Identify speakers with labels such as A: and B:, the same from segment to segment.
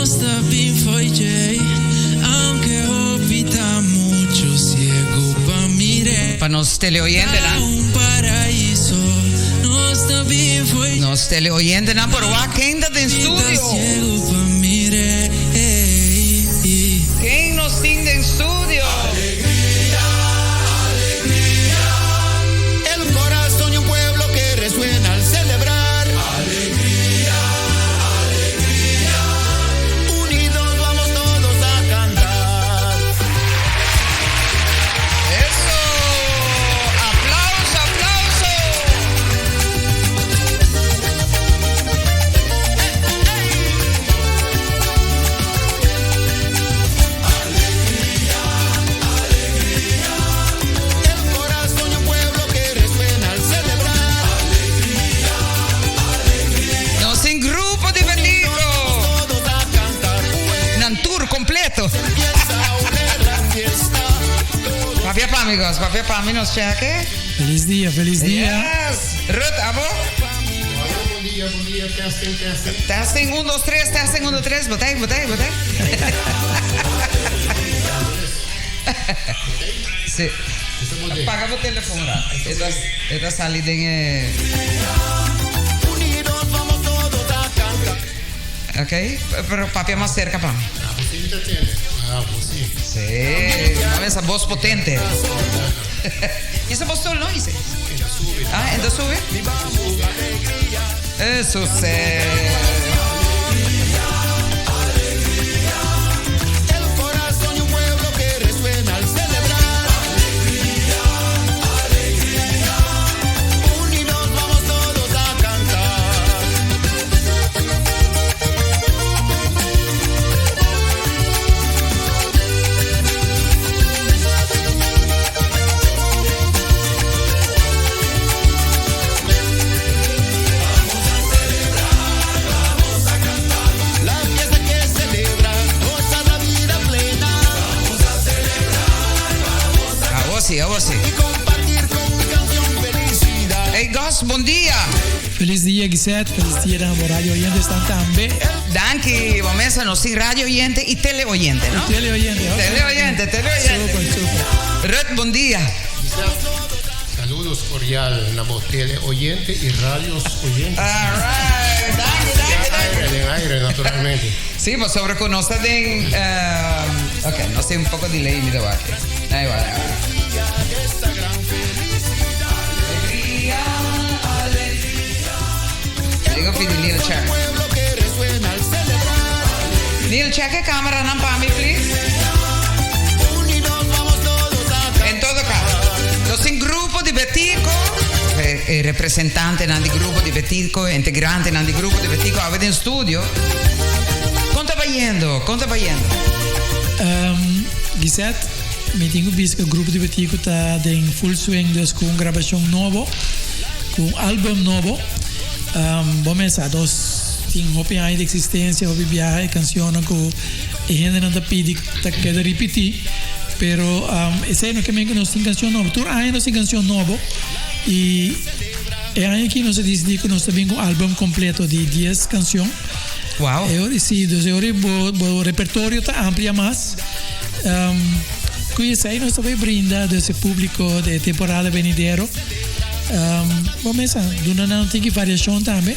A: Nos ta bin fo'i djei, aunke hopi ta muchu siegu pa mir'é.
B: Pa nos teleoyentenan.
A: Ta un paraiso, nos ta bin fo'i.
B: Nos teleoyentenan por wak ken ta den studio.
A: Ta siegu pa mir'é.
B: Ken nos tin den studio?
C: Alegria, alegria. El corazón de un pueblo que resuena al celebrar. Alegria, alegria. Unidos vamos todos a cantar.
B: Eso! Aplauso, aplauso!
C: El corazón de un pueblo que resuena al celebrar.
B: Nos tin Grupo di Betico.
C: Todos a cantar.
B: Nan tour completo.
C: Empieza a oler la fiesta.
B: Papia pa mi, Gos. Papia pa mi, nos cheque.
D: Felis dia, felis dia.
B: Yes. Ruth, abo?
E: Bon dia, bon dia. Testing, testing.
B: Testing, 1, 2, 3, testing, 1, 2, 3. Botei, botei, botei. Si. Paga bo telefon ra. E ta sali den e.
C: Unidos vamos todos a cantar.
B: Ok, pero papia mas cerca pa mi.
E: Ah, bo sí mi ta tende. Ah, bo sí.
B: Si, mami esa voz potente. Y esa voz sol, no? Ise. Ah, enta sube? Eso sí.
C: El corazón de un pueblo que resuena al celebrar. Alegría, alegría. Unidos vamos todos a cantar. La fiesta que celebra, goza la vida plena. Vamos a celebrar, vamos a
B: Abo si, abo si.
C: Y compartir con mi canción felicidad.
B: Hey Gus, bon dia.
D: Felis dia, Gisette. Felis dia na radio oyentenan tambe.
B: Danki, bo mesa nos tin radio oyente y tele oyente, no?
D: Tele oyente, ok.
B: Tele oyente, tele oyente.
D: Super, super.
B: Ruth, bon dia.
E: Saludos cordial na bo tele oyente y radios oyentes.
B: All right. Danki, danki, danki.
E: Aire, den aire, naturalmente.
B: Si, pasobra cu nos ta den... Ok, nos tin un poco delay mi ta wak. Ahí va, ahí va. Alegria, alegria. Digo pidi Neil check. Neil, check e camera nan pa mi, please. En todo caso, nos tin Grupo di Betico, e representantenan di Grupo di Betico, integrantenan di Grupo di Betico, awe den studio. Con ta bayendo? Con ta bayendo?
D: Gisette, mi tin cu bisa cu Grupo di Betico ta den full swing, dus cu un grabacion nobo, cu un album nobo. Bo mesa, nos tin hopi aña di existencia, hopi biaha e cancionnan cu e hendenan ta pidi ta keda ripiti, pero esey no ke men cu nos tin cancion nobo. Tur aña nos tin cancion nobo y e aña aki nos a dicidi cu nos ta bin cu un album completo di dies cancion.
B: Wow.
D: E ora, si, dus e ora bo repertorio ta amplia mas. Cu esey nos ta bay brinda dus e publico de temporada venidero. Bo mesa duna nan un tiki variacion tambe.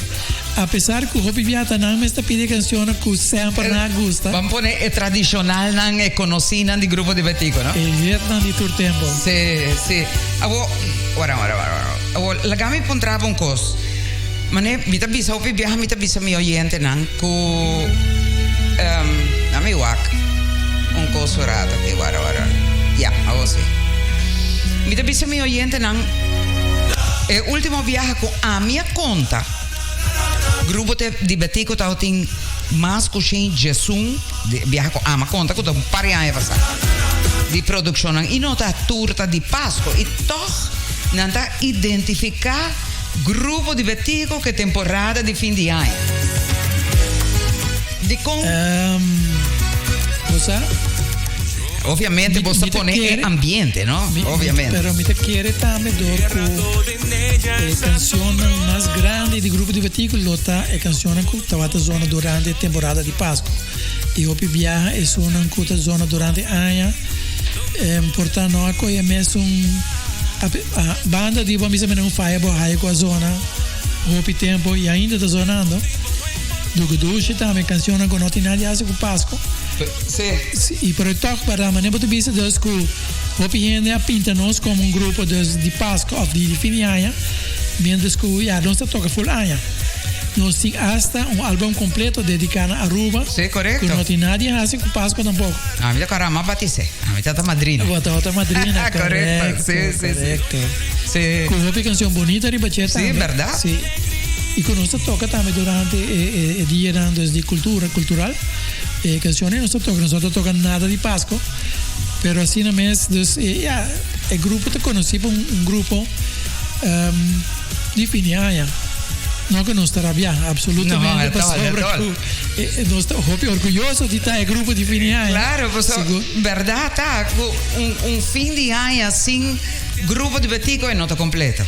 D: A pesar cu hopi bia ta nan mes ta pidi cancionnan cu semper nan a gusta.
B: Ban pone e tradicionalnan, e conocinan di Grupo di Betico, no?
D: E hitnan di tur tempo.
B: Si, si. Awor, wara, wara, wara, wara. Awor, laga mi puntra bo un cos. Mane, mi ta bisa hopi biaha mi ta bisa mi oyentenan cu, na mi wak un cos un rato aki, wara, wara. Ya, awor si. Mi ta bisa mi oyentenan, e ultimo biaha cu ami a conta, Grupo te di Betico tabatin mas cu shen djesun di biaha cu ama conta cu ta un par di aña pasa di produccionnan y no ta tur ta di Pasco y toch nan ta identifica Grupo di Betico cu e temporada di fin di aña. Dicon?
D: Bo sa?
B: Obviamente bo ta pone e ambiente, no? Obviamente.
D: Pero mi ta kere tambe door cu e cancionnan mas grandi di Grupo di Betico lo ta e cancionnan cu tabata zona durante e temporada di Pasco. I hopi biaha esunnan ku ta zona durante aña por ta no a kohe mesun banda di bo a bisa menen un faya bo haya ku a zona hopi tempo i ainda ta zonando. Dugudushi tambe kanshonnan ku no tin nada di hasi ku Pasko.
B: Si.
D: I pero tòg bèrdat manera bo ta bisa dus ku hopi hende a pinta nos komo un grupo dus di Pasko òf di fin di aña miéntras ku ya nos ta toka ful aña. Nos tin hasta un album completo dedica na Aruba.
B: Sí, correcto.
D: Cu no tin nadie haci cu Pascua tampoco.
B: Ami ta cora m'a batise. Ami tata madrina.
D: Bo tata madrina,
B: correcto. Sí, sí,
D: correcto.
B: Sí.
D: Cu hopi cancion bonita riba dje
B: tambe. Sí, verdad.
D: Sí. Y cu nos ta toca tambe durante e, e, e dianan dus di cultura, cultural. E canciones nos ta toca, nos no ta toca nada di Pascua. Pero asina mes, dus, e, ja, e grupo ta conoci pa un, un grupo um, di fin di aña. No ku nos ta rabiá, absolutamente
B: no,
D: pasobra ku nos ta hopi orguyoso di ta e grupo di fin di aña.
B: Claro, pasobra bèrdat ta ku un un fin di aña sin grupo di Betico e no ta kompleto.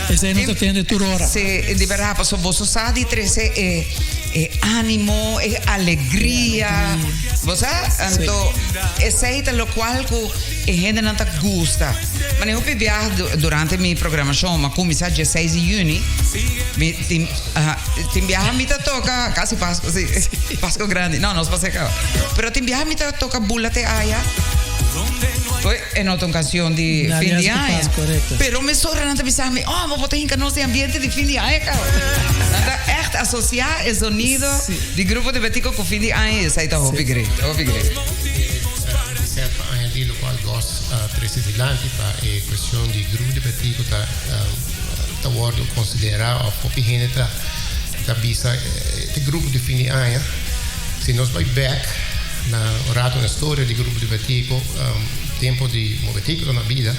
D: Esei no ta tende tur ora.
B: Si, di bèrdat, pasobra boso sa di trese e e ánimo, e alegria. Bo sa? Anto esei ta lokual ku e hendenan ta gusta. Mane hopi biaha durante mi programashon, m'a kuminsá dieseis di yüni, mi tin tin biaha mi ta toka kasi Pasko si, Pasko grandi, no nos pas'é kaba, pero tin biaha mi ta toka Bula te aya, pues e no ta un kanshon di fin di aña, pero mesora nan ta bisa mi, oh bo por ta hinka nos den ambiente di fin di aña kaba, nan ta ègt asosiá e zonido di Grupo di Betico ku fin di aña i esei ta hopi great, hopi great.
E: Trese dilanti pa e cuestion di grupo di Betico ta ta wordo considera of hopi hende ta ta bisa e grupo di fin di aña. Si nos bay bek na un rato na historia di grupo di Betico, tempo di Betico ta na bida,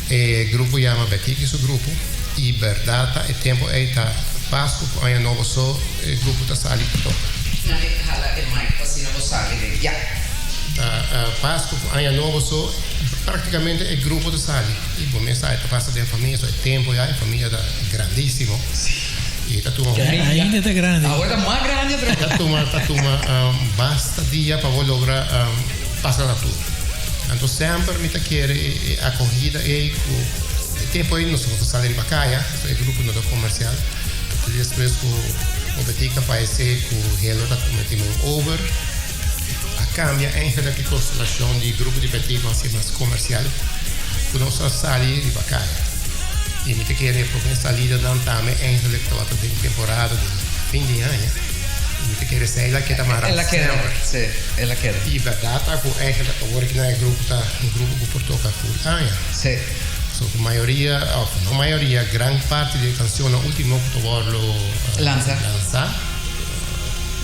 E: e grupo yama Betico y su grupo y berdad ta e tempo ey ta Pascu cu Aña Nobo so e grupo ta sali pa toca.
B: Nan e hala e mic pa asina bo sabi den. Ya.
E: Ta Pascu ku Aña Nobo so praktikamente e grupo ta sali i bo mes sa e ta pasa den famia so e tempo ya e famia ta grandisimo i ta tuma hopi
D: Ainda ta grandi.
B: Awor ta mas grandi otra
E: bes. Ta tuma ta tuma basta dia pa bo logra pasa na tur. Anto semper mi ta kere e akohida ei ku e tempo ei nos no ta sali riba kaya so e grupo no ta komersial despues ku Obetika fayesé ku Helo ta tuma e timon over. A cambia eigenlijk e constelacion di grupo di Betico haci mas comercial cu nos a sali riba caya. Y mi ta kere e prome salidanan tambe eigenlijk tabata den temporada di fin di aña. Y mi ta kere esey la keda mara
B: El a keda,
E: semper.
B: si, el a keda.
E: Y berdad ta cu eigenlijk awor aki nan e grupo ta un grupo cu por toca full aña.
B: Si.
E: So cu mayoria, of no mayoria, gran parti di e cancionnan ultimo cu ta wordo
B: Lansa.
E: lansa.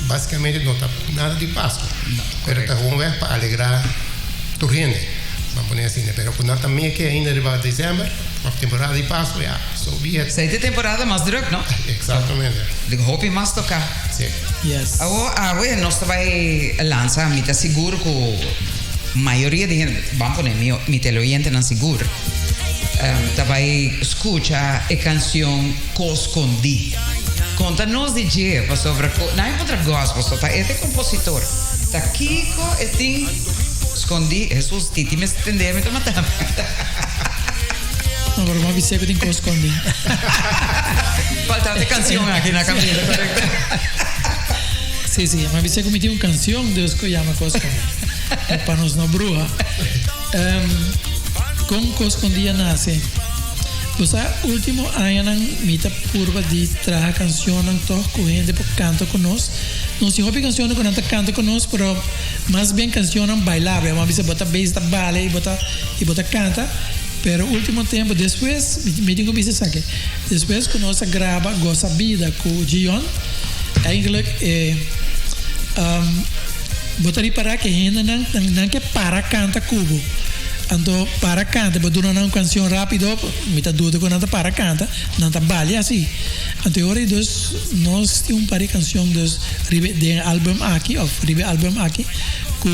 E: Básicamente no ta nada di Pascu,
B: No,
E: pero ta
B: correcto.
E: gewoonweg pa alegrá tur hende, ban pone asina. Pero ku nan ta meke ainda riba december, of temporada di Pascu, ya, so be it.
B: Esei ta e temporada mas druk, no?
E: Exactamente.
B: Di hopi mas toká.
E: Sí.
D: Yes.
B: Awor, awe nos ta bai lansa, mi ta sigur ku mayoria di hende, ban pone mi, mi teleoyentenan sigur, ta bai skucha e kanshon Kos Kondí. Konta nos di dje, pasobra ku nan e kontra gospel, so ta e ta e kompositor. Ta kiko e tin skondí? Hesus, Titi mester tende mi ta mata mi.
D: No, pero bo a bis'é ku tin kos skondí.
B: Faltaba e kanshon aki na kaminda, korekto?
D: Sí, sí, mi a bis'é ku mi tin un kanshon dus ku yama Kos Skondí. Pa nos no bruha. Kon Kos Skondí a nase? Bo sa, último añanan mi ta purba di traha cancionnan toch cu hende por canta cu nos. Nos tin hopi cancionnan cu nan ta canta cu nos, pero mas bien cancionnan bailable. Bo a bisa bo ta bezig ta bale y bo ta y bo ta canta. Pero ultimo tempo despues, mi tin cu bisa esaki, despues cu nos a graba Goza Bida cu Gion, eigenlijk e bo ta ripara cu e hendenan nan ke para canta cu bo. Anto para canta, bo duna nan un cancion rapido. Mi ta duda ku nan ta para kanta, nan ta balia asi. Anto e ora ei dus nos tin un par di kanshon dus riba den e album aki òf riba e album aki ku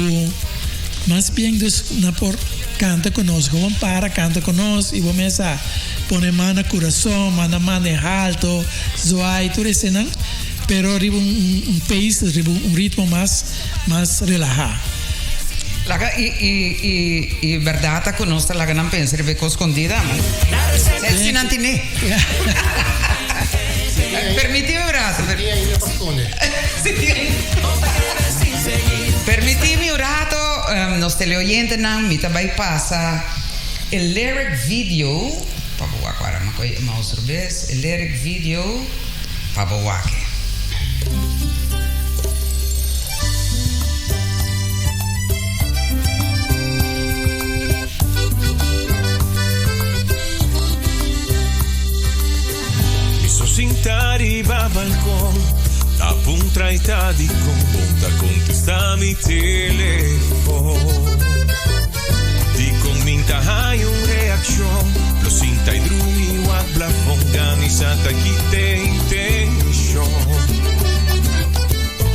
D: mas bien dus nan por kanta ku nos. Gewoon para kanta ku nos i bo mes a pone man na kurason, manda man den halto, zwaai, tur esenan. Pero riba un un pace, riba un ritmo mas mas relahá.
B: Laga i i i i bèrdat ta ku nos ta laga nan pensa riba e kos skondí dama. Si nan tine. Permití mi un rato.
E: Si tin ainda pa skonde.
B: Si tin ainda. Permití mi un rato, nos teleoyentenan, mi ta bai pasa e lyric video pa bo wak. Wara mi a kohe e mouse rubes. E lyric video. Pa bo wak-e.
F: Mi so sinta riba balkon Ta puntra y ta dikon Bon ta kontesta mi telefon Dikon min ta haña un reakshon Lo sinta y drumi wak blafon Gani sa ta kite intenshon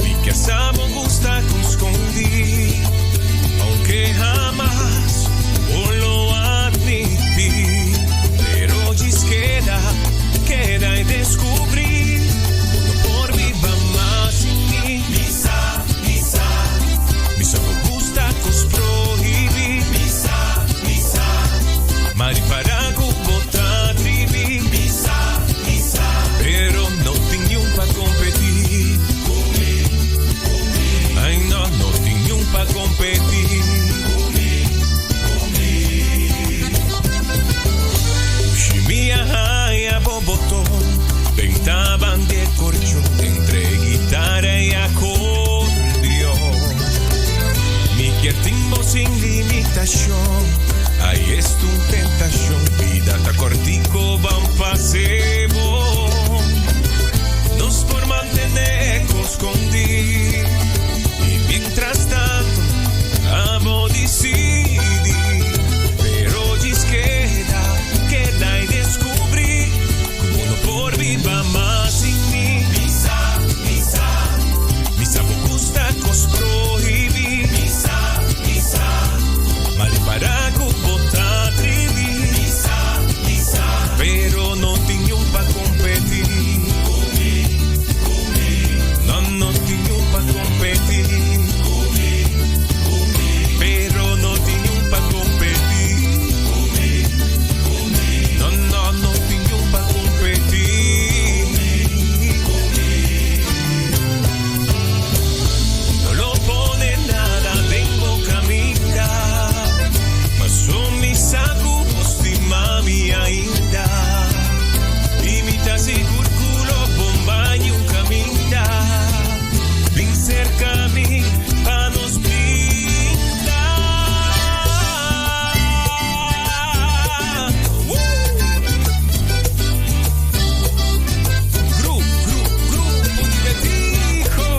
F: Mi kier sa bo gusta ku skondi Aunke hamas bo lo admiti Pero djis keda, keda y deskubri Bo no por biba mas sin mi Mi sa, mi sa Mi sa bo gusta kos prohibí Mi sa, mi sa Ma ripará ku bo ta tribi Mi sa, mi sa Pero no tin niun pa kompetí Ku mi, ku mi Ai no, no tin niun pa kompetí Ku mi, ku mi Ushi mi a haña bo boton Den taban di e korchon Entre e guitara i akordeon Mi kier tin bo sin limitashon Ai esta un tentashon Bida ta kortiko ban pas'e bon Nos por mantené e kos skondí I mientras tanto abo disidí Pero djis keda, keda i deskubrí Ku bo no por biba mas sin mi Mi sa, mi sa Mi sa bo gusta kos prohibí Mi sa, mi sa Ma ripará ku bo ta tribi Mi sa, mi sa Pero no tin niun pa kompetí Ku mi, ku mi No, no tin niun pa kompetí Ku mi, ku mi Pero no tin niun pa kompetí Ku mi, ku mi No, no, no tin niun pa kompetí Ku mi, ku mi No lo pone nada den bo kaminda Paso mi sa ku bo stima mi ainda I mi ta sigur ku lo bon bai un kaminda Bin serka mi pa nos brinda Gru, gru, grupo di Betico.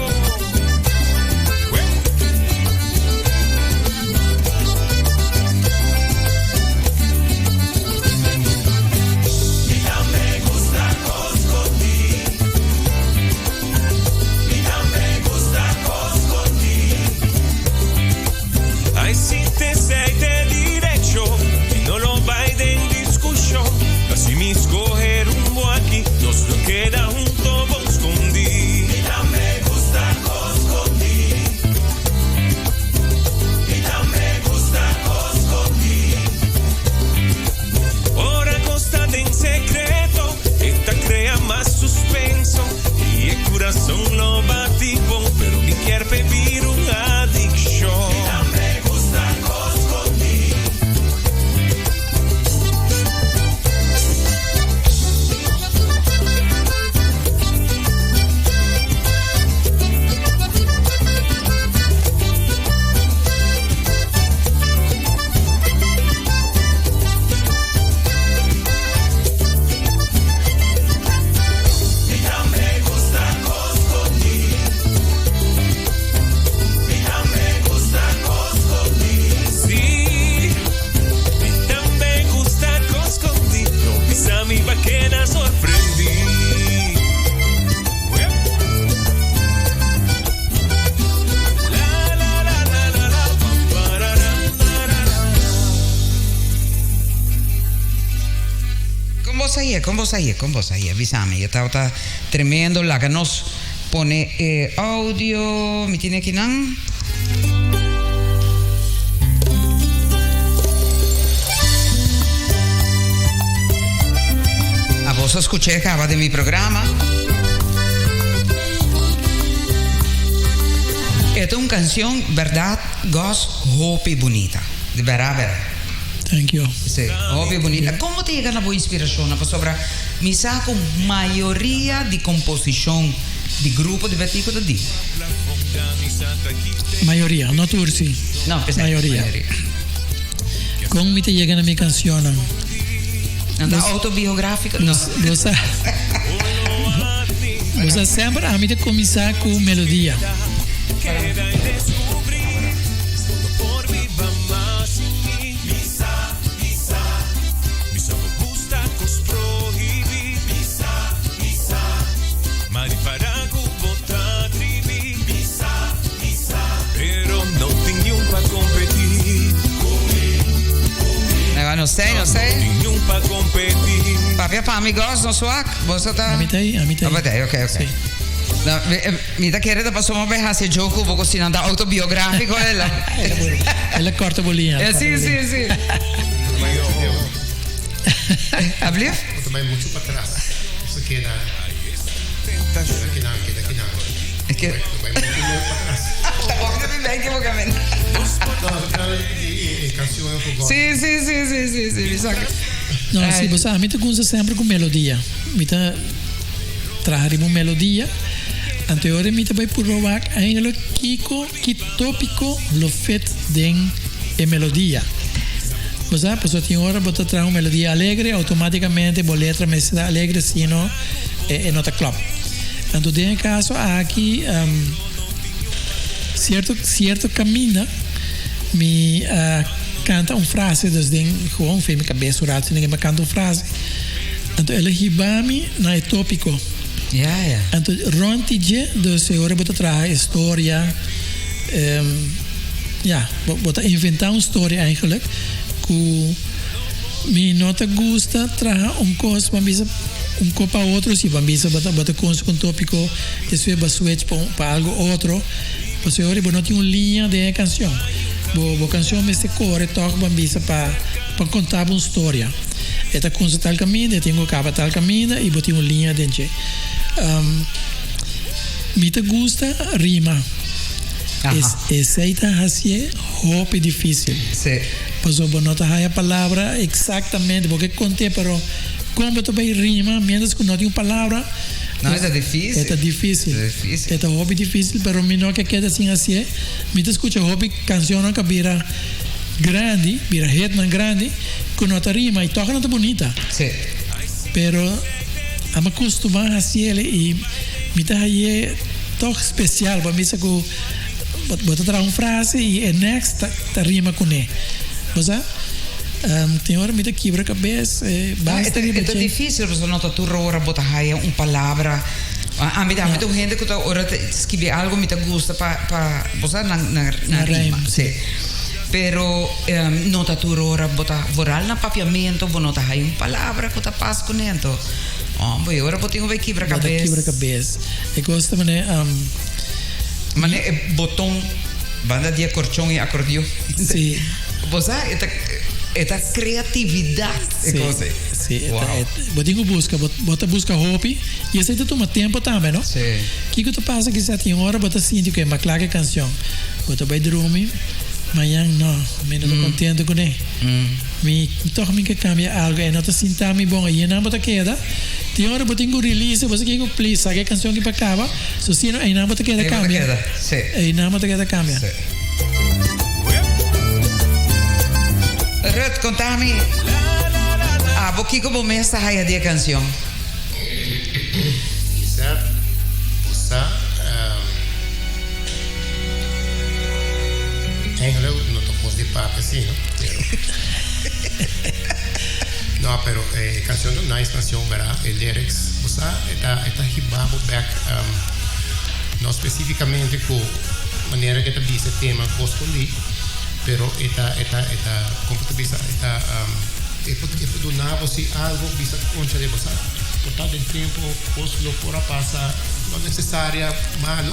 F: Mi tambe gusta kos skondí. Mi tambe gusta kos skondí. Ai si te sei te derecho y no lo bai den discusión. Así mi escoger rumbo aquí, nos lo queda junto bon escondí. Mi tambe gusta kos skondí. Mi tambe gusta kos skondí. Ora kos ta den sekreto, e ta krea mas suspenso i e kurason lo bati bon, pero mi kier p'e bira un adikshon. Mi tambe gusta kos skondí. Mi tambe gusta kos skondí. Mi tambe gusta kos skondí. Sí, mi tambe gusta kos skondí. No bisa mi pa keda sorprendí. La la la la la la pa parara parara.
B: Kon bo sa ye? Kon bo sa ye? Kon bo sa ye? Bisa mi. E tabata tremendo. Laga nos Pone e audio, mi tin akinan. A boso skuch'é kaba den mi programa. E ta un kanshon bèrdat Gos hopi bunita. Di bèrda bèrda.
D: Thank you.
B: Sí, hopi bunita. Kon bo ta yega na bo inspirashonnan? Pasobra mi sa ku mayoria di komposishon di grupo di Betico ta di.
D: Mayoria, no tur si.
B: No, p'esei.
D: Mayoria. Kon mi ta yega na mi kanshonnan?
B: Nan ta autobiográfico? No.
D: Bo sa, bo sa semper ami ta kuminsá ku melodia.
B: No sé, no sé. Papia pa mi gos, no swak. Boso ta.
D: Ami ta ahí, ami ta ahí.
B: Ok, ok, ok.
D: Sí.
B: No, mi ta kere ta paso mo be hasi joke ku boko si nan ta autobiográfico ela.
D: Ela korta bolinha.
B: Sí, sí, sí. Ablief?
E: Bo ta bai muchu patras. Bo keda keda kinan, keda kinan.
B: Es que
E: Bo bai muchu leu patras.
B: Tampoco te mi equivocamente.
E: No, ta trata di e cancionnan cu God.
B: Sí, sí, sí, sí, sí, sí, mi sa que.
D: No, sí, bo sa, mi ta cuminsa semper cu melodia. Mi ta traha riba un melodia. Anto e ora mi ta bai purba wak eigenlijk kiko, ki tópiko lo fit den e melodia. Bo sa, pasobra tin ora bo ta traha un melodia alegre, outomátikamente bo letra mester ta alegre, sino e no ta klòp. Anto den e kaso aki, sierto sierto kaminda mi a kanta un frase, dus den gewoon fen mi kabes un rato mi a kanta un frase, anto el a hiba mi na e tópiko.
B: Ja, ja.
D: Anto rond di dje, dus e ora bo ta traha e storia, ja, bo bo ta inventá un storia eigenlijk ku mi no ta gusta traha un kos pa bisa un kos pa otro, si ban bisa bo ta bo ta kunsa ku un tópiko despues bo a switch pa un pa algu otro, pasobra e ora bo no tin un liña den e kanshon. Bo bo kanshon mester kore tòg ban bisa pa pa konta bo un storia. E ta kunsa tal kaminda, e tin ku kaba tal kaminda i bo tin un liña den dje. Mi ta gusta rima. Esei ta hasié hopi difísil. Pasobra bo no ta haya palabra eksaktamente, bo ke kont'é, pero kon bo ta bai rima miéntras ku no tin un palabra?
B: No, e ta difísil.
D: E ta difísil. E ta hopi difísil, pero mi no ke keda sin hasié. Mi ta skucha hopi kanshonnan ku a bira grandi, bira hitnan grandi, ku no ta rima i tòg nan ta bunita.
B: Sí.
D: Pero amo kustumá hasiel i mi ta haye tòg spesial. Bo a bisa ku bo ta traha un frase i e next ta ta rima kuné. Bo sa? Tin ora mi ta kibra kabes, basta riba
B: E ta
D: dje.
B: difísil pasobra no ta tur ora bo ta haya un palabra. Ami ta ami ta un hende ku ta ora ta skibi algu mi ta gusta pa pa bo sa nan nan
D: Na
B: rima.
D: rijm.
B: Sí. Pero no ta tur ora bo ta vooral na papiamento bo no ta haya un palabra ku ta pas kuné anto hombre e ora bo tin ku bai kibra
D: Bo ta
B: kabes.
D: kibra kabes. E kos ta manera.
B: Manera e boton banda di e korchon i akordeon.
D: Sí.
B: Bo sa e ta e ta kreatividat e kos ei.
D: Sí, e ta e bo tin ku buska bo bo ta buska hopi i esei ta tuma tempu tambe no.
B: Sí.
D: Kiko ta pasa kisas tin ora bo ta sinti ku e makla ku e kanshon bo ta bai drumi. Mañan no, mi no ta contento cune. Mi toch mi ke cambia algo, e no ta sinta mi bon. Y einan bo ta keda, tin ora bo tin cu release, bo sa kico, please saca e cancion aki pa caba, so si no einan bo ta keda
B: Ei bo ta
D: cambia.
B: keda, sí.
D: Einan bo ta keda cambia.
B: Sí. Ruth, conta mi, abo kico bo mes ta haya di e cancion?
E: Isaac, bo sa, Eigenlijk no ta cos di papia si, no? Pero No, pero e cancion ta un nice cancion, verdad? E lyrics, bo sa, e ta e ta hiba bo bek, no specificamente cu manera cu e ta bisa e tema cos scondi, pero e ta e ta e ta, como ta bisa, e ta e por e por duna bo si algo bisa concha de bo sa. Por ta den tempo cos lo por a pasa, no necesaria malo,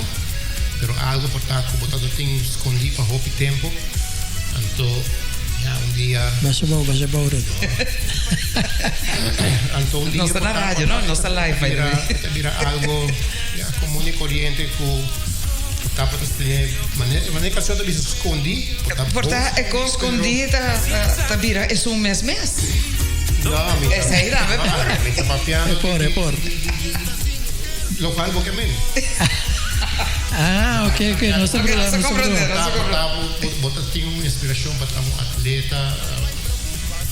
E: pero algo por ta cu bo ta tin scondi pa hopi tempo. Anto, ya, un dia.
D: Basha bou, basha bou, Rudy.
E: Anto un dia.
B: Nos ta na radio, no? Nos ta live, by the way.
E: Ta bira algo, ya, comun y coriente cu por ta bo ta tene, manera, manera e cancion ta bisa scondi, por ta
B: Por ta e cos scondi ta, ta bira esun mes mes.
E: No, mi ta.
B: Esey tambe por.
E: Mi ta papiando.
D: E por, e por.
E: Locual bo ke men.
D: Ah, ok, ok. Nos ta
B: Ok, nos ta
D: nos ta
B: comprende, nos ta
E: Por ta, bo ta tin un inspiracion pa ta un atleta,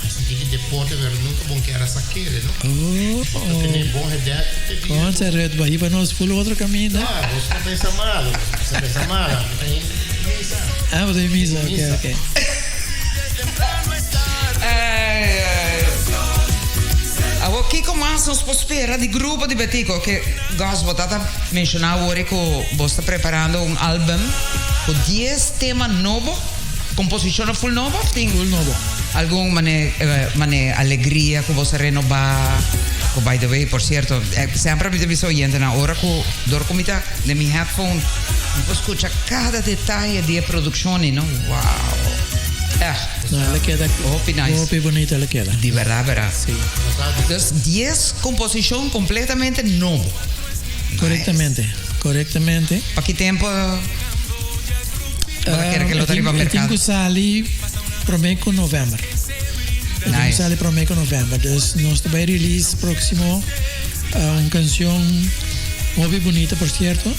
E: sinti ki deporte, pero nunca bon kier a sa kere, no?
D: Oh,
E: Bo ta tene bon gedek te bira.
D: Concha, Ruth, bo hiba nos full otro caminda.
E: Ah, bo ta pensa malo, bo ta pensa malo. Mi ta in misa.
D: Ah, bo ta in misa, ok, ok.
B: Ai, ai. Awor, kiko mas nos por spera di grupo di Betico? Ke Gus, bo tata menciona awor ku bo sta preparando un album ku dies tema nobo, composicionnan full nobo of tin
D: Full nobo.
B: algun mane mane alegria ku bo sa renoba? Ku by the way, por cierto, semper mi ta bisa oyentenan ora ku dor ku mi ta den mi headphone mi por scucha kada detaye di e produccionnan, no? Wow! Echt.
D: No, el a keda
B: Hopi nice.
D: Hopi bonito el a keda.
B: Di berdad, berdad.
D: Sí.
B: Dus dies composicion completamente nobo. Nice.
D: Correctamente, correctamente.
B: Pa ki tempo bo ta kere ke lo ta riba
D: E tin
B: mercado?
D: ku sali prome ku november. E tin ku
B: Nice.
D: sali prome ku november. Dus nos ta bai release proximo un cancion hopi bonito por cierto.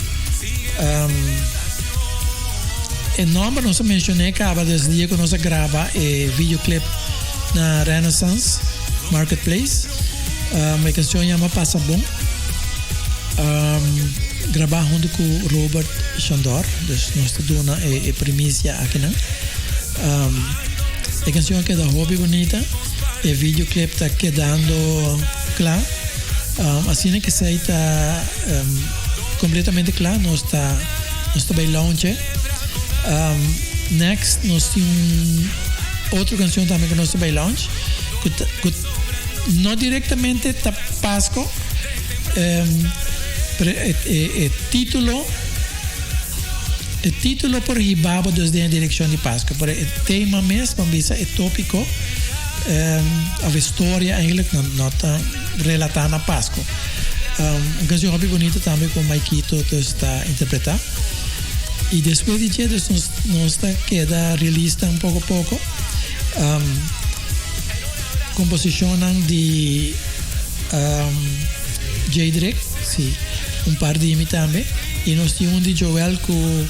D: E nomber nos a mencion'é caba des dia cu nos a graba e videoclip na Renaissance Marketplace. E cancion yama Pasa Bon. Graba hunto cu Robert Chandor, dus nos ta duna e primicia akinan. E cancion a keda hopi bunita, e videoclip ta kedando cla. Asina cu esey ta completamente cla nos ta nos ta bay launch e. Next nos tin un otro cancion tambe cu nos ta bay launch cu ta cu no directamente ta Pasco pero e e titulo e titulo por hiba bo dus den e direccion di Pasco pero e tema mes ban bisa e topico of e storia eigenlijk no no ta relata na Pasco. Un cancion hopi bonito tambe cu Maikito dus ta interpreta. Y despues di dje dus nos nos ta keda release nan poco poco. Composicionnan di Jadrick, si, un par di mi tambe. Y nos tin un di Joel cu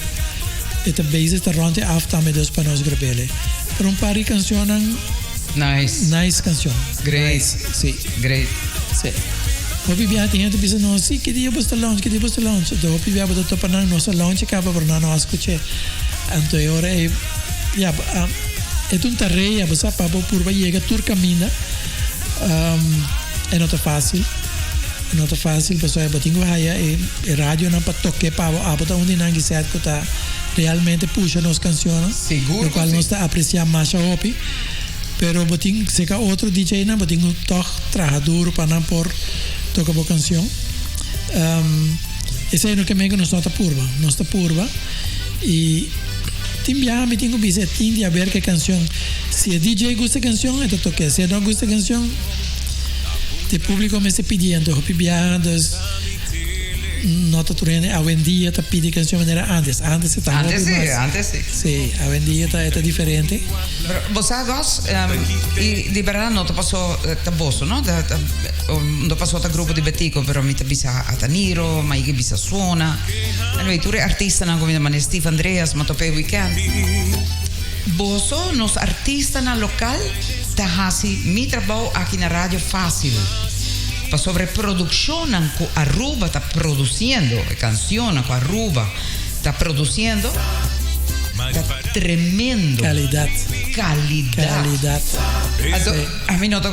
D: e ta bezig ta rond e af tambe dus pa nos grabele. Pero un par di cancionnan.
B: Nice.
D: Nice cancion.
B: Great.
D: Nice, si.
B: Great.
D: Si. Hopi biaha tin hende ta bisa nos, si, ki dia bo sta launch, ki dia bo sta launch. Anto hopi biaha bo ta topa nan, nos a launch kaba, pero nan no a skuch'é. Anto e ora ei, ya, e ta un tarea, bo sa, pa bo purba yega tur kaminda. E no ta fásil. E no ta fásil pasobra bo tin ku haya e radionan pa tok'é pa bo. Abo ta un di nan kisèt ku ta realmente pusha nos kanshonnan.
B: Sigur ku si.
D: Lokual nos ta apresiá masha hopi. Pero bo tin seka otro DJ-nan, bo tin ku tòg traha duru pa nan por toka bo kanshon. Esei no ke men ku nos no ta purba. Nos ta purba i tin biaha mi tin ku bisa e tin di haber ku e kanshon. Si e DJ gusta e kanshon e ta tok'é, si e no gusta e kanshon e públiko mester pidié. Anto hopi biaha dus no ta tur hende awendia ta pidi kanshon manera antes. Antes e ta hopi
B: Antes si,
D: mas.
B: antes si.
D: Si, awendia ta e ta diferente.
B: Pero bo sa Gos, y di berdad no ta paso ta boso no, ta ta no paso ta grupo di Betico pero mi ta bisa Ataniro, Maike bisa Suona, anyway tur e artistanan cu mi ta manda Steve Andreas, mi a topa e weekend. Boso nos artistanan local ta haci mi trabou aki na radio facil pasobra e produccionnan cu Aruba ta produciendo, e cancionnan cu Aruba ta produciendo ta tremendo.
D: Calidad.
B: Calidad.
D: Calidad.
B: Anto,
D: Sí.
B: ami no ta,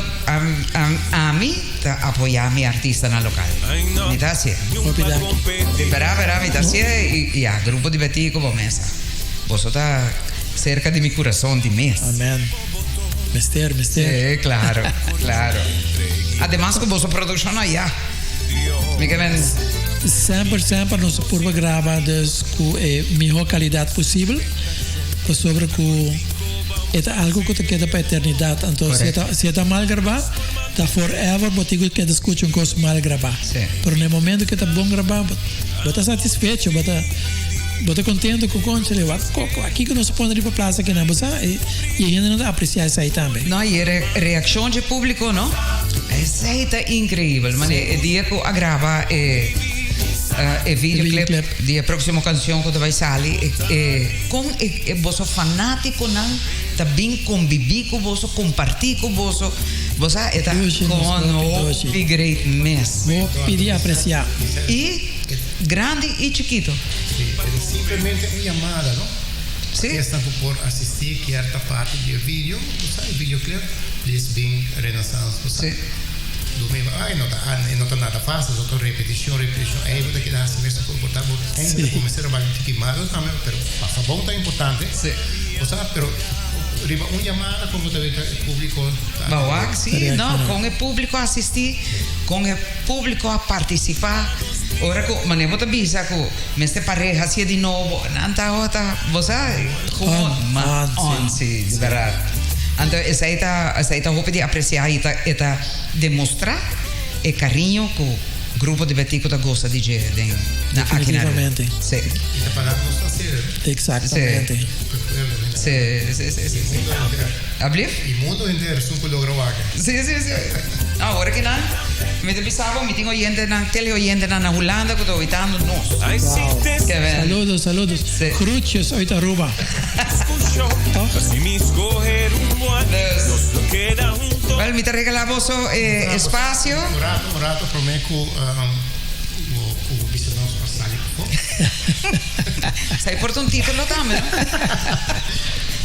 B: ami ta apoya mi artistanan local. Mi ta hacié.
D: Hopi danki.
B: Bera, bera, mi ta hacié y ya, Grupo di Betico bo mesa. Boso ta cerca di mi curason di mes.
D: Amen. Mester, mester.
B: Sí, claro, claro. Ademas ku boso produkshon aya. Mi ke men.
D: Semper, semper nos a purba graba dus ku e mihó kalidat posibel, pasobra ku e ta algu ku ta keda pa eternidat. Anto si e ta si e ta mal grabá, ta forever bo tin ku keda skucha un kos mal grabá. Pero na e momento ku e ta bon grabá, bo ta satisfecho, bo ta bo ta kontento ku konchale, wak koko aki ku nos a pone riba plasa akinan, bo sa, i e hendenan ta apresiá esei tambe.
B: No, i e reakshon dje públiko, no? Esei ta inkreibel. Mane e dia ku a graba e e videoclip di e próksimo kanshon ku ta bai sali, e kon e boso fanátikonan ta bin kombibí ku boso, kompartí ku boso, bo sa e ta gewoon hopi great mes.
D: Hopi di apresiá.
B: I grandi i chikito.
E: Sí, e ta simplemente un yamada, no?
B: Sí.
E: Esnan ku por asistí kier ta parti di e video, bo sa, e videoclip, please bin Renaissance, bo sa.
B: Sí.
E: Domingo, ay, no ta, e no ta nada fácil, so ta repeticion, repeticion, ey bo ta keda haci mesun cos, bo ta, bo eindelijk bo mester a bai un tiki malo tambe, pero pasa bon ta importante,
B: Sí.
E: bo sa, pero riba un yamada con bo ta weta e publico ta
B: Ba wak,
E: atende.
B: sí, no, con e publico a asisti, con e publico a participa, ora cu, manera bo ta bisa cu mester pareha hacié di nobo, nan ta ota, bo sa, gewoon,
D: On,
B: ma
D: on, sí.
B: on, sí, di berdad. Anto esei ta, esei ta hopi di aprecia y ta, e ta demostrá e kariño ku grupo di Betico ta gosa di dje den na aki na Aruba.
D: Definitivamente.
B: Sí.
E: Y ta para nos ta serio.
D: Exactamente.
E: Cu pueblo hende.
B: Sí, sí, sí, sí, sí.
E: Y mundo henter.
B: Ablief?
E: Y mundo henter esun cu logra wak.
B: Sí, sí, sí. Awor aki nan mi ta bisa bo mi tin oyentenan, teleoyentenan na Hulanda cu ta oitando nos.
D: Wow.
B: Ke ben.
D: Saludos, saludos.
B: Sí.
D: Groetjes uit Aruba. Toch?
B: Dus, wel mi ta regala boso e espacio.
E: Un rato, un rato prome cu bo cu bo bisa nos pa sali pafó.
B: Sa por ta un titulo tambe, no?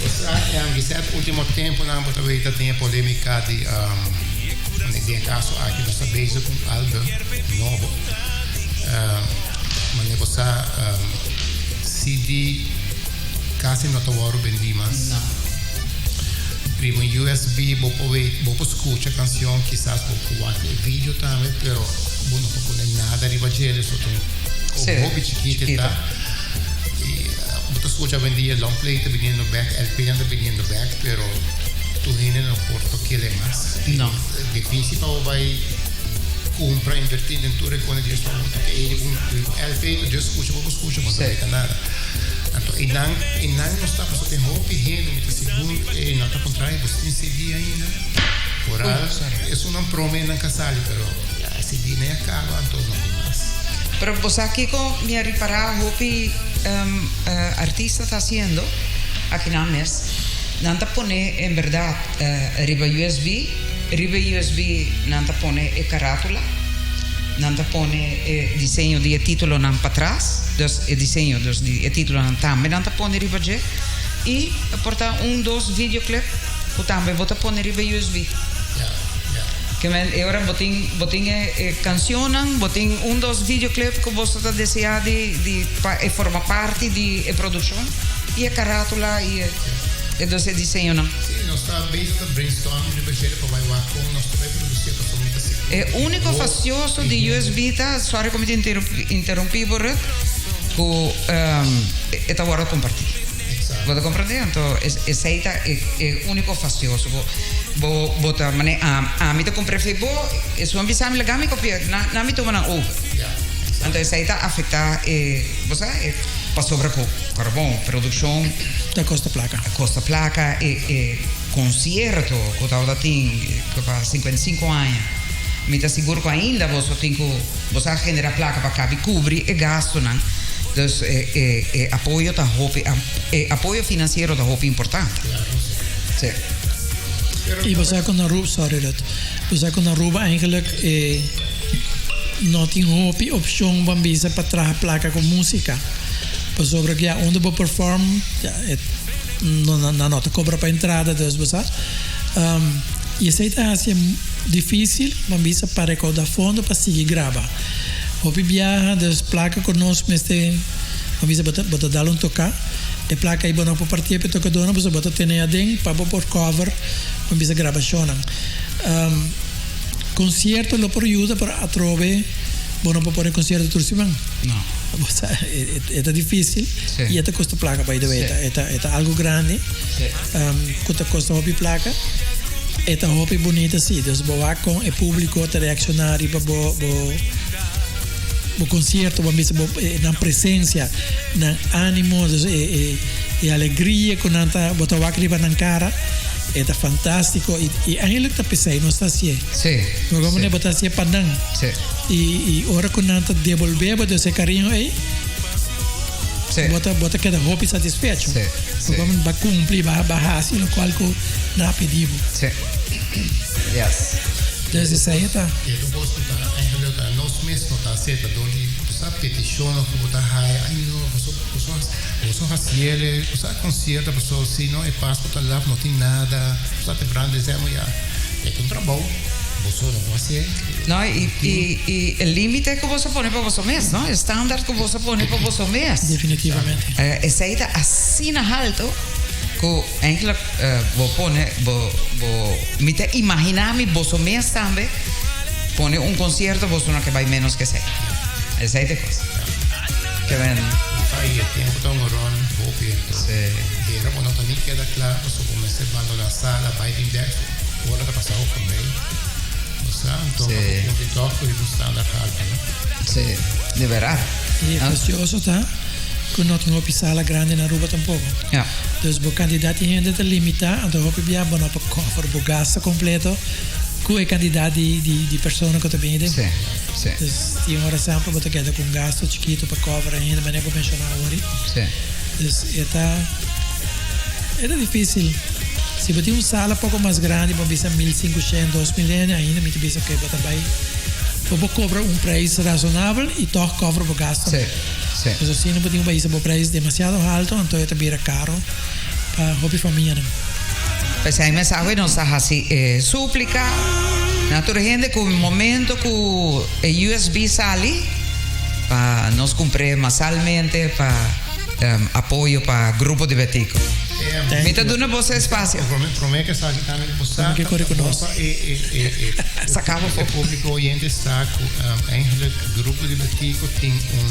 E: Osea, Gisette, ultimo temponan bo ta weta den e polemica di, den e caso aki nos ta bezig cu un album nobo. Manera bo sa, CD casi no ta wòrdu bendí mas.
B: No.
E: Riba un USB bo por wet, bo por scucha cancion, kisas bo por wak e video tambe, pero bo no por pone nada riba dje, dus ta un
B: Sí,
E: hopi chikito
B: chikito.
E: ta. Y bo ta scucha awendia long play ta biniendo bek, LP nan ta biniendo bek, pero tur hende no por tokel e mas.
B: No.
E: Difícil pa bo bai cumpra, invertí den tur e cosnan djes pa bo toca e riba un LP, ta djes scucha bo por scucha, bo no ta weta nada. Anto einan, einan nos ta pasobra tin hopi hende, mi ta sigur e no ta contrario, bo tin CD ainda. Oral, esunnan prome nan ka sali, pero ya e CD nan ya caba, anto no tin mas.
B: Pero bo sa kiko mi a ripará hopi artista ta hasiendo akinan mes? Nan ta pone en berdad riba usb, riba e usb nan ta pone e carátula, nan ta pone e diseño di e titulonan patras, dus e diseño dus di e titulonan tambe nan ta pone riba dje y por ta un dos videoclip cu tambe bo ta pone riba e usb. Ke men e ora bo tin bo tin e e cancionnan, bo tin un dos videoclip cu boso ta desea di di pa e forma parti di e produccion y e carátula y e e dos e diseñonan.
E: Sí, nos ta bezig ta brainstorm riba djere pa bai wak kon nos ta bai produci pasobra mi ta sigur
B: E unico
E: hopi
B: fastioso di
E: hende.
B: USB ta, sorry cu mi ta interumpi bo Ruth, cu e ta wordo comparti.
E: Exacto.
B: Bo ta comprende? Anto esey ta e e unico fastioso bo bo bo ta mane ami ta cumpra fe bo esun a bisa mi laga mi copia na na mi tuma nan over.
E: Ja, exacto.
B: Anto esey ta afecta e bo sa e pasobra cu carbon produccion
D: Ta costa placa.
B: Ta costa placa e e concierto cu tabata tin cu pa 55 aña mi ta sigur cu ainda boso tin cu boso a genera placa pa cabi cubri e gastonan dus e e e apoyo ta hopi e apoyo financiero ta hopi importante. Sí.
D: Y bo sa cu na Aruba, sorry Rut, bo sa cu na Aruba eigenlijk e no tin hopi opcion ban bisa pa traha placa cu musica. Pasobra cu ya unda bo perform ya e no nan no ta cobra pa entrada dus bo sa. Y esey ta haci dificil ban bisa pa recauda fondo pa sigui graba. Hopi biaha dus placa cu nos mester ban bisa bo ta bo ta dal un toca. E plaka ei bo no por partié pa e tokadónan pasobra bo ta tene aden pa bo por cover bo bisa grabashonnan. Konsierto lo por yuda pero atrobe bo no por pone konsierto tur siman.
B: No.
D: Bo sa e ta difícil i e ta kosta plaka by the way. E ta e ta algu grandi ku ta kosta hopi plaka. E ta hopi bunita si. Dus bo wak kon e públiko ta reakshoná riba bo bo bo konsierto, bo bisa bo nan presensia, nan ánimo, dus e e e alegria ku nan ta bo ta wak riba nan kara. E ta fantástiko i i eigenlijk ta p'esei nos ta hasié.
B: Sí.
D: Bo
B: sí.
D: manera bo ta hasié pa nan.
B: Sí.
D: I i ora ku nan ta debolbé bo dus e kariño ei,
B: Sí.
D: bo ta bo ta keda hopi satisfecho.
B: Sí, sí.
D: Bo bo a kumpli, bo a bo a hasi lokual ku nan a pidi bo.
B: Sí. Yes.
D: Dus esei e ta.
E: E ta un kos ku ta eigenlijk ta nos mes no ta hasié ta dor di bo sa petishonnan ku bo ta haya, ai no boso boso boso hasiel bo sa konsierto paso si no e Pasku ta laf no tin nada bo sa te branda esei ya e ta un trabou boso no por hasié.
B: No i i i e limite ku boso pone pa boso mes no e standaard ku boso pone pa boso mes.
D: Definitivamente.
B: Esei ta asina halto ku eigenlijk bo pone bo bo mi ta imagina mi boso mes tambe pone un concierto boso no ke bai menos ke esei. Esei ta e kos. Ke men.
E: Ai e tempo ta un ron hopi ento. Hera bo no ta ni keda kla pasobra bo mester bandona sala bai bin bek ora ta pasa hopi voorbij. Bo sa anto pa bo cumpli toch cu riba un standaard halto no.
B: Si, de berdad.
D: Y e gracioso ta cu no tin hopi sala grandi na Aruba tampoco.
B: Ja.
D: Dus bo cantidad di hende ta limita, anto hopi bia bo no por cover bo gasto completo cu e cantidad di di persona cu ta bini den.
B: Si, si.
D: Dus tin ora semper bo ta keda cu un gasto chikito pa cover ainda, manera bo menciona awor.
B: Si.
D: Dus e ta e ta dificil. Si bo tin un sala poko mas grandi, bo bisa 1500, 2000 hende, ainda mi ta bisa ke bo ta bai bo por kobra un prijs rasonabel i tòg kòver bo gastonan.
B: Sí, sí.
D: Pasobra si no bo tin un baisa bo prijs demasiado halto, anto e ta bira karo pa hopi famianan.
B: P'esei mes awe nos ta hasi e súplika na tur hende ku momento ku e USB sali pa nos kumpr'é masalmente pa apoyo pa Grupo di Betico. Mi ta duna boso espacio.
E: Prome ke esaki tambe bo sa
D: Prome ke kore ku nos.
E: E e e e
B: Saka bo
E: e publico oyente sa ku eigenlijk Grupo di Betico tin un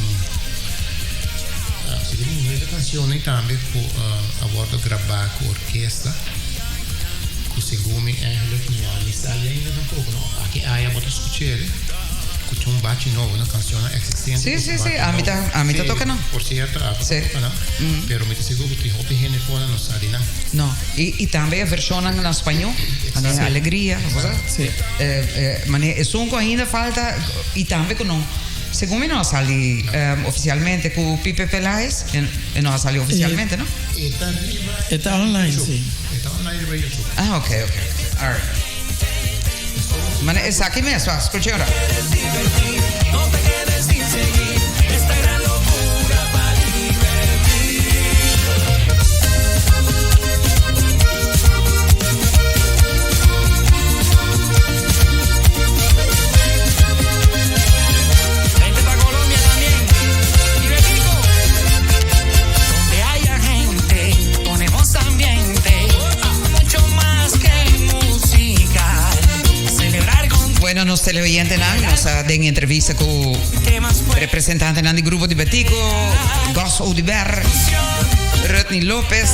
E: si tin un nueve cancionnan tambe ku a wordo graba ku orkesta ku segun mi eigenlijk no a ni sali ainda tampoco no. Aki aya bo ta skuch'el. Ku tin un bachi nobo, no? Cancionnan existente.
B: Sí, sí, sí. Ami ta, ami ta toca nan.
E: Por cierto, abo ta
B: Sí.
E: toca nan. Pero mi ta sigur ku tin hopi hende for nan no sa di nan.
B: No. I, i tambe e versionnan na spañó. Manera Alegria, bo sa?
D: Sí.
B: Eh, eh, manera esun ku ainda falta i tambe ku no, segun mi no a sali oficialmente ku Pipe Peláez, e, e no a sali oficialmente, no?
E: E ta riba
D: E ta online, sí.
E: E ta online riba YouTube.
B: Ah, ok, ok, ok. All right. Mane esaki mes, wa, scucha ora. Bueno, nos teleoyentenan, nos a den entrevista cu representantenan di Grupo di Betico, Gos Oduber, Rutney Lopez,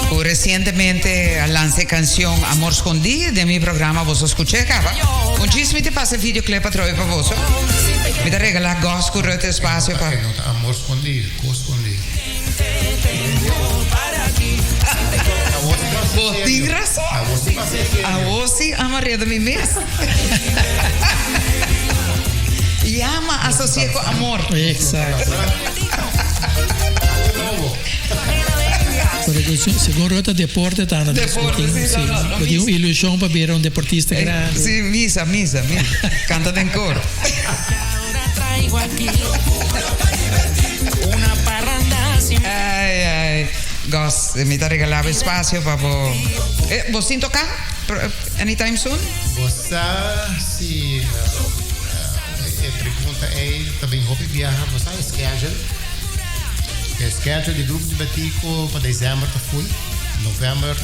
B: cu recientemente a lansa e cancion Amor Scondí den mi programa Boso Scuché caba. Un chis mi te pasa e videoclip atrobe pa boso. Mi ta regala Gos cu Rut espacio pa...
E: Amor Scondí, Cos Scondí.
B: Bo tin razon. Awor si ama reda mi mes. Yama asocia cu amor.
D: Exacto. Pero segun Ruth deporte ta anda.
B: Deporte, si, no, no, no,
D: Bo tin un ilusion pa bira un deportista grandi.
B: Si, misa, misa, misa. Canta den coro. Ai, ai. Gos, mi ta regalá bo espacio pa bo... Eh, bo sin toca anytime soon?
E: Bo sa si pregunta ei ta bin hopi biaha. Bo sa e schedule? E schedule di Grupo di Betico pa december ta full. November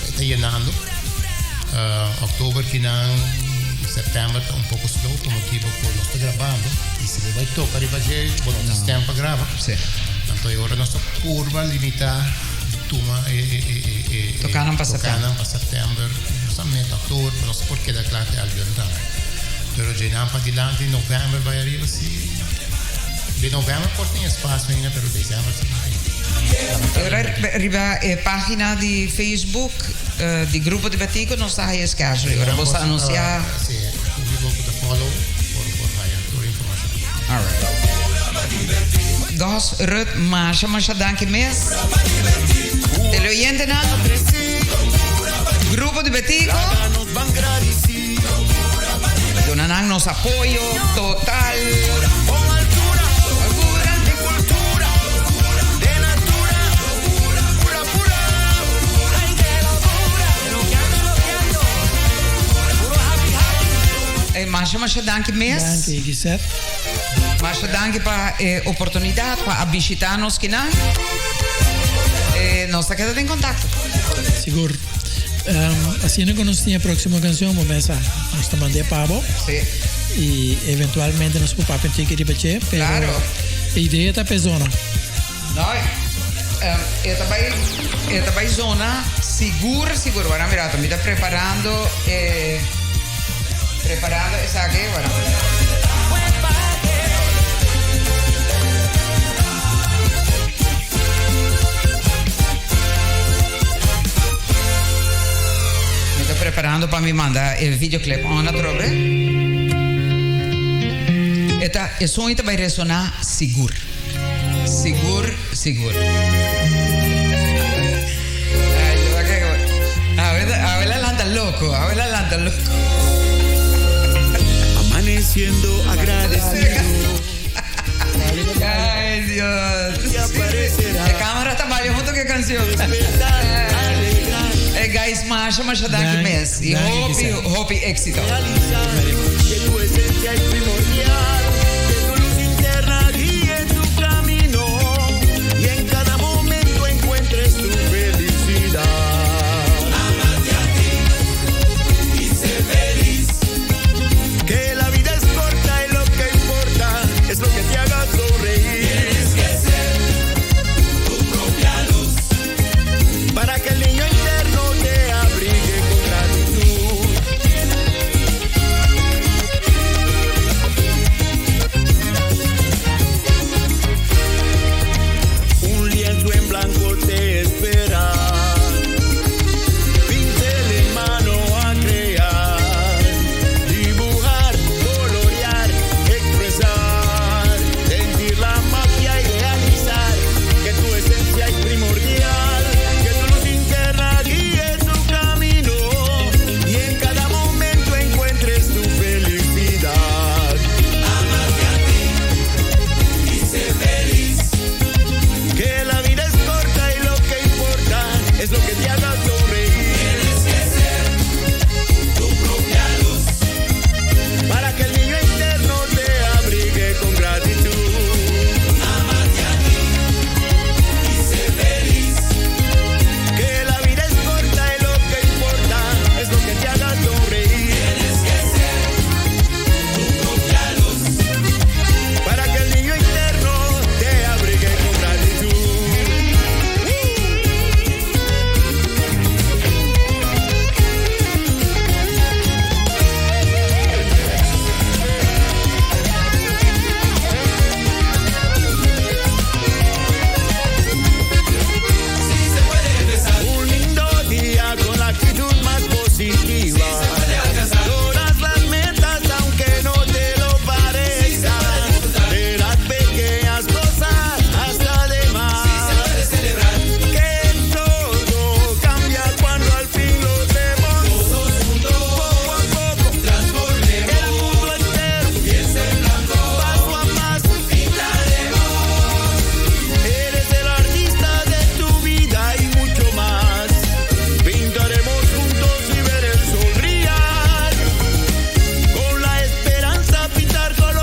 E: e ta yenando. October kinan, september ta un poco slow pa motibo cu nos ta grabando y si bo bai toca riba dje bo no ta stem pa graba. Anto e ora nos ta purba limita di tuma e e e e e
B: Tocanan pa september.
E: Tocanan pa september, nos ta meta october pa nos por keda cla cu e album tambe. Pero djenan pa dilanti november bai ariba si den november por tin espacio ainda pero december si no tin.
B: Riba e pagina di Facebook di Grupo di Betico nos ta haya schedule. Ora bo sa anuncia.
E: Si, publico cu ta follow por por haya tur informacion.
B: Alright. Gos Rut masha masha danki mes. Teleoyentenan. Grupo di Betico. Duna nan nos apoyo total. Hey, masha masha danki mes.
D: Danki Gisette.
B: Masha danki pa e oportunidad pa a bishita nos kinan. Eh, nos ta keda den contacto.
D: Sigur. Um, asina cu nos tin e próximo canción, bo mesa nos ta mand'é pa bo.
B: Sí.
D: Y eventualmente nos por papia un tiki riba dje, pero
B: Claro.
D: e idea ta p'e zona.
B: No, e ta bai, e ta bai zona sigur, sigur. Wara mira, mi ta preparando e, preparando esaki, wara. Mi ta preparando pa mi manda e videoclip on atrobe. E ta, e soño ta bai resona sigur. Sigur, sigur. Ay, yo a que Awe la lanta loco, awe la lanta loco.
C: Amaneciendo agradecido.
B: Ay, Dios. E cámara ta baile junto cu e cancion. Eh, guys, masha, masha danki mes. Y hopi, hopi éxito.